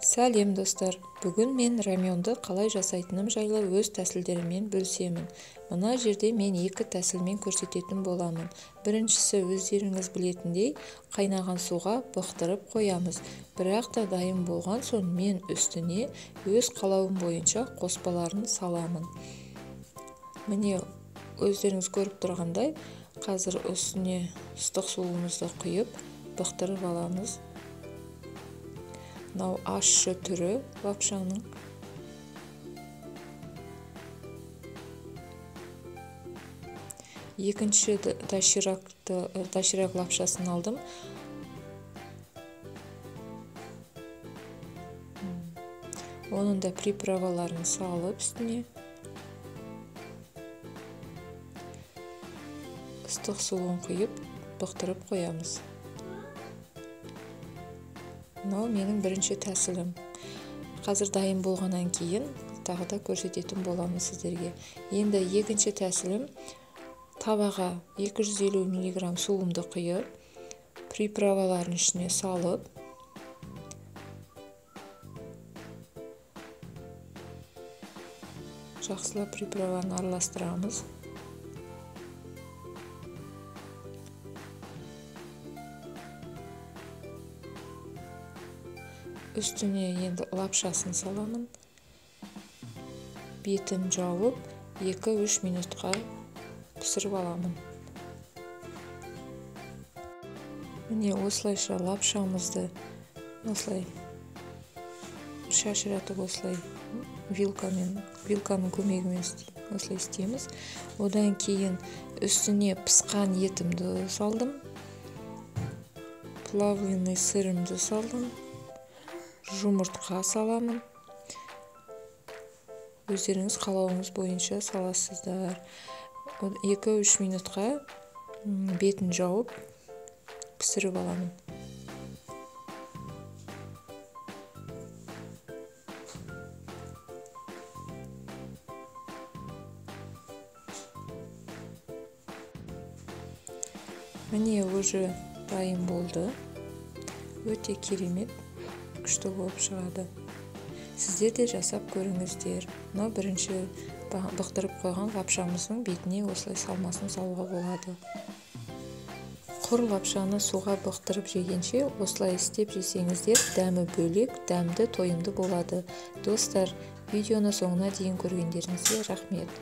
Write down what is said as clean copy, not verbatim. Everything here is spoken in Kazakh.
Сәлем достар! Бүгін мен раменді қалай жасайтыным жайлы өз тәсілдеріммен бөлісемін. Мына жерде мен екі тәсілмен көрсететін боламын. Біріншісі өздеріңіз білетіндей қайнаған суға бұқтырып қоямыз. Бірақ та дайын болған соң мен үстіне өз қалауым бойынша қоспаларын саламын. Міне өздеріңіз көріп тұрғандай, қазір үстіне ыстық суымызды құйып бұқтырып аламыз. Мынау ащы түрі лапшаның. Екінші доширак лапшасын алдым. Оның да приправаларын салып үстіне ыстық суын құйып бұқтырып қоямыз. Мынау менің бірінші тәсілім. Қазір дайын болғаннан кейін тағы да көрсететін боламын сіздерге. Енді екінші тәсілім, табаға 250 мг суымды құйып, приправаларын ішіне салып, жақсылап приправаны араластырамыз. Үстіне енді лапшасын саламын. Бетін жауып, 2-3 минутқа пісіріп аламын. Міне осылайша лапшамызды осылай шашыратып, осылай вилканың көмегімен осылай істейміз. Одан кейін үстіне пысқан етімді салдым, плавленый сырымды салдым, жұмыртқа саламын. Өздеріңіз қалауыңыз бойынша саласыздар. 2-3 минутқа бетін жауып пісіріп аламын. Міне уже дайын болды. Өте керемет, күшті болып шығады. Сіздер де жасап көріңіздер. Мынау бірінші бұқтырып қойған лапшамыздың бетіне осылай салмасын салуға болады. Құр лапшаны суға бұқтырып жегенше осылай істеп жесеңіздер, дәмі бөлек, дәмді, тойымды болады. Достар, видеоны соңына дейін көргендеріңізге рахмет.